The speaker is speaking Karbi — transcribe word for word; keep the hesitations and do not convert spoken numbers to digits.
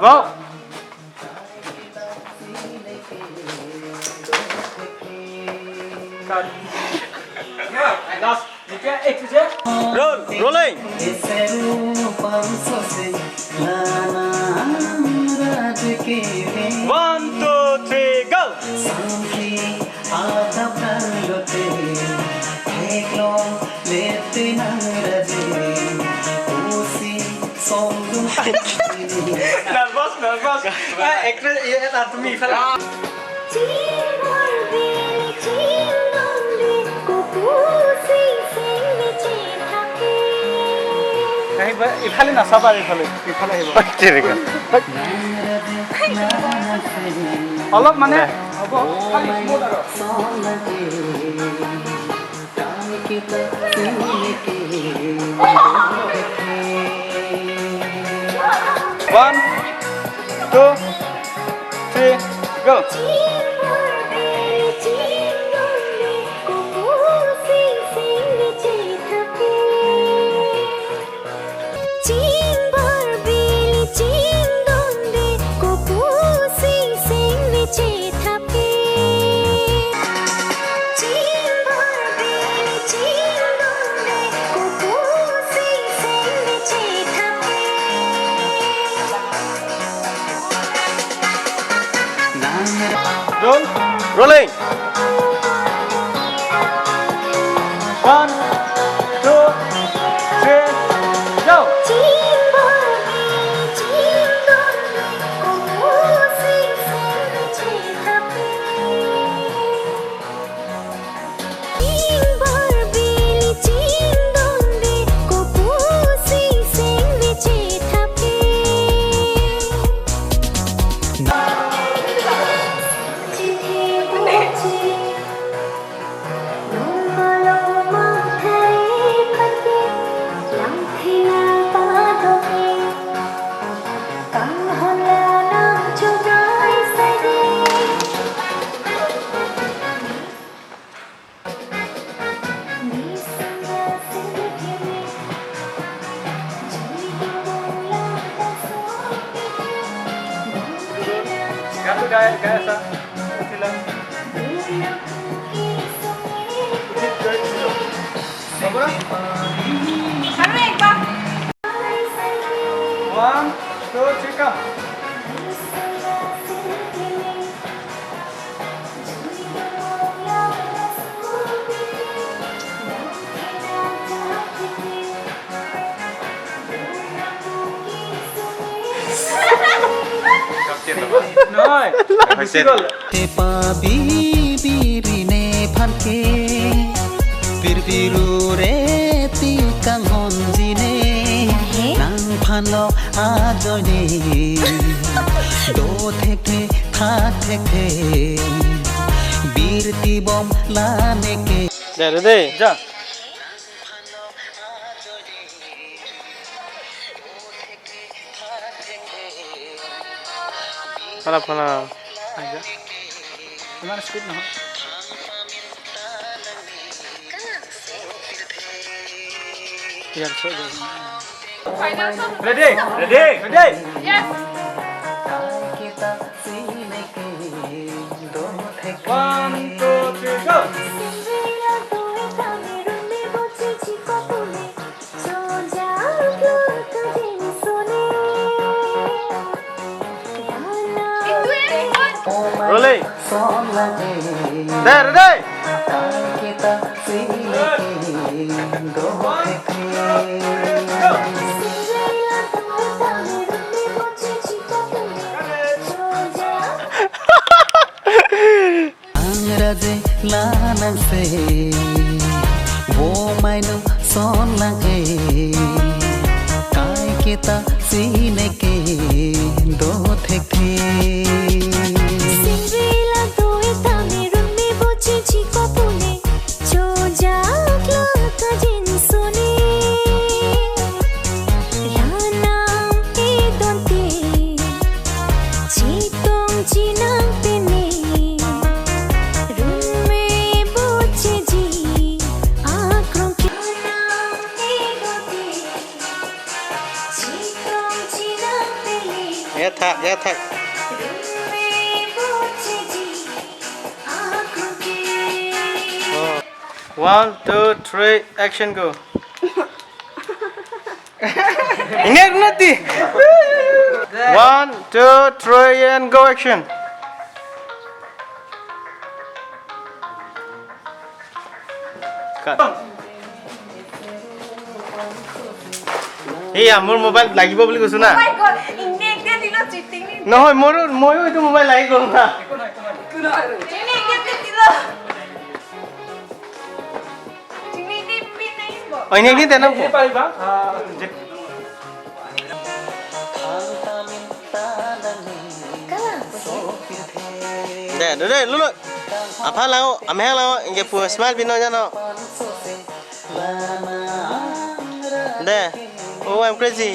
Go. Cut. Last. Roll, rolling. One, two, three, go. Nervous, nervous. Ah, actress, iya, ah, তুমি ইফালে। আহিবা, ইফালে নাচাবা, ইফালে, ইফালে আহিবা। ঠিক আছে। অলপ মানে হ'ব, খালি smooth আৰু। One, two, three, go. Ching bor bili ching dong de, kopu sing sing ne che thap ke. Ching bor bili ching dong de, kopu sing sing ne che thap ke. Roll. Rolling. One, two, three, go. Gato gaya, gaya sa. Sila. One, two, three, come. Nohoi, gusi gol. Thepa bibiri nephan ke, pirpiru re ti kanghon jine, nangphan lo ajoine. Do thekthe, tha thekthe, birti bom la neke. Deh, deh, deh. Ja. Pala, pala. Aja. Iman speed no. Ready? Ready? Ready? Yes. One, two, three, go. Rolling. There, there. Angraje la nangse, bo mainung son lang e, kai kita sine ke do thekthe. Sirila do eta me run me bo chichi ko pune, chojak lo ka jin sone. Ranam e donte, chitong chinang pene, run me bo chiji, akrong ke. Ranam e donte, chitong chinang pene. Thak, ya thak. Oh. One, two, three, action, go. Ingat nanti. One, two, three, and go, action. Cut. Iya, মোৰ মোবাইল লাগিব বুলি কৈছো না। Oh my God, ইংৰাজী দিলো, চিটিং নি। নহয়, মোৰো, ময়ো এইটো মোবাইল লাগি গ'ল না। ইংৰাজী দিলো। চিটিং নি, নি, নি, নি, নি। অ, ইংৰাজী দিতে না। Dei, dei, dei, lulu. Aphan lang, amehang lang, ingke pu smile pinon jano. Dei. Oh, I'm crazy.